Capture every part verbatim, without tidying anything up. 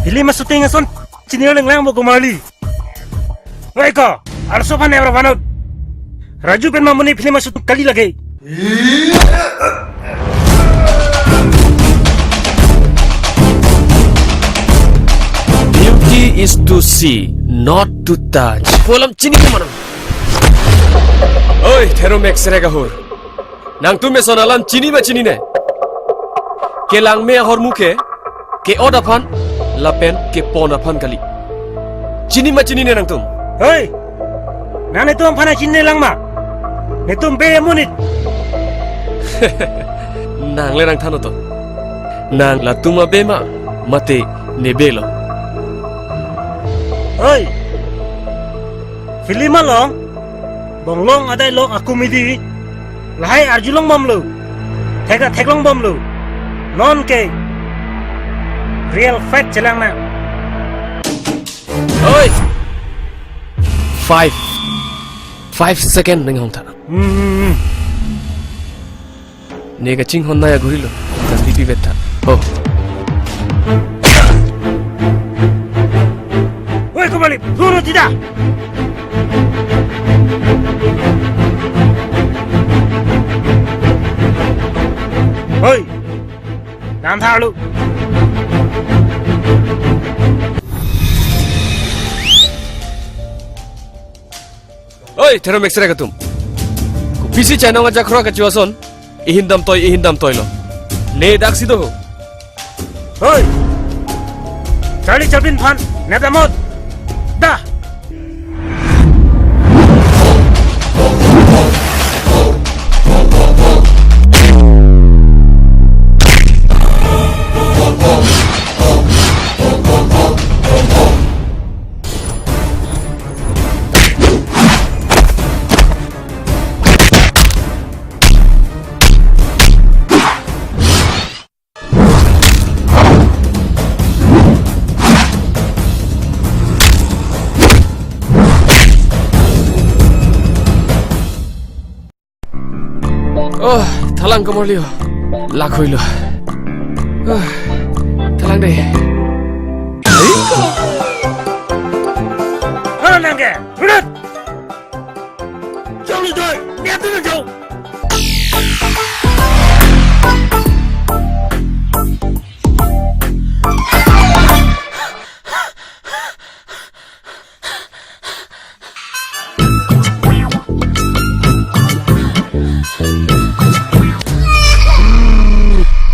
Film shooting ason chini lenglang bo komarli. Oi ko, arso aphan ever vanut. Raju pen Mamuni film shooting kali lake. Beauty is to see, not to touch. Pu alam chini ke manang. Oi, Therom X-ray kahur. Nangtum eson alam chini ma chinine? Kelangme ahormu ke, ke-ot aphan, lapen kepon aphan kali. Chini ma chinine nangtum? Hei! Nang netum aphan chinine lang ma? Netum be amonit. Nang le nangthan oto. Nang latum abe ma, mate nebe lo. Hei! Film along, bonglong adai long akomedi, lahai arjulong bomlo, thek ta theklong bomlo. Non ke real fight chelang nang. Oi! Five. Five second ning hong tha. Hmm, hmm, hmm. Ne kachinghon nai aghuri lo. Nang tipi bet tha. Oh. Oi, komarli, duro tida. Oi. Nang tharlo. Oi, Therom X-ray atum. Kopisi chainong ajakra kachu ason. Ihin damtoi, ihin damtoi lo. Ne daksi do ho. Hoi. Charlie Chaplin aphan, ne damot. Da. Oh, thalang komarli ho. Lak hoilo. Oh, thalang dei. Halo nang ke, urut. Jong ni doi, niat tu jong.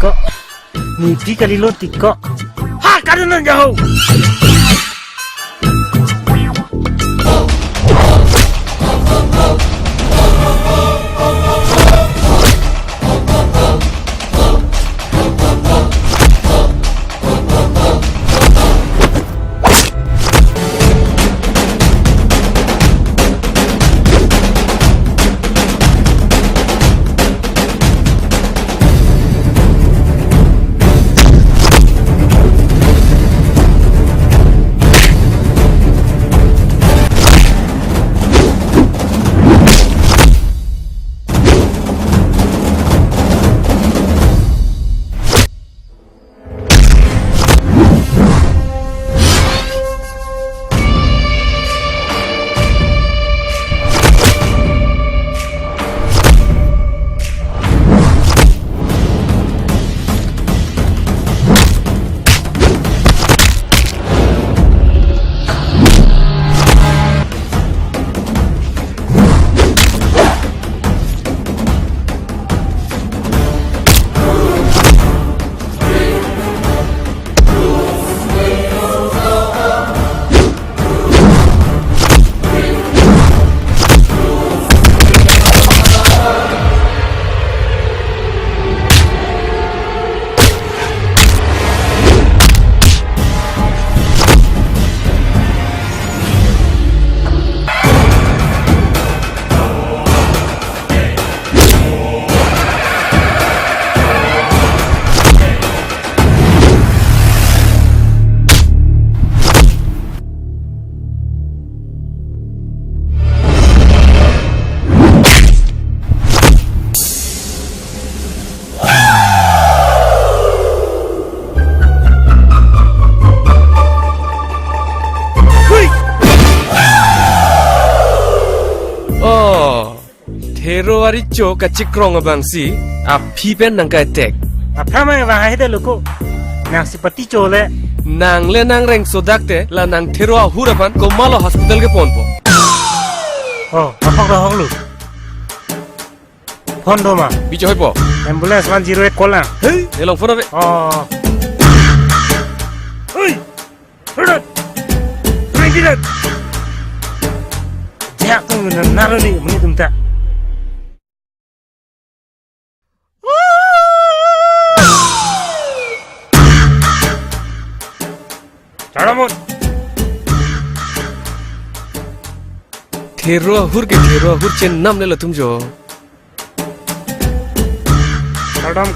Ko, nipi kalilo tiko. Ha, kadunan jaho. February cho kachikrong abangsi aphi pen nangkai tek. Aphrang abang hai de luko. Nangsi pati chole. Nang le nangreng sodak te la nang thero ahur aphan komatlo hospital keponpo. Oh, ahok ahok lo. Phone do ma. Bicho hoipo. Ambulance one zero eight call na. Hey, nelong phone ave. Oh. Hey. Hurut. Hurut. Jek tum na naroni muni tum ta. Charamut. Thero ahur ke thero ahur chenam le latum jo. Kardom,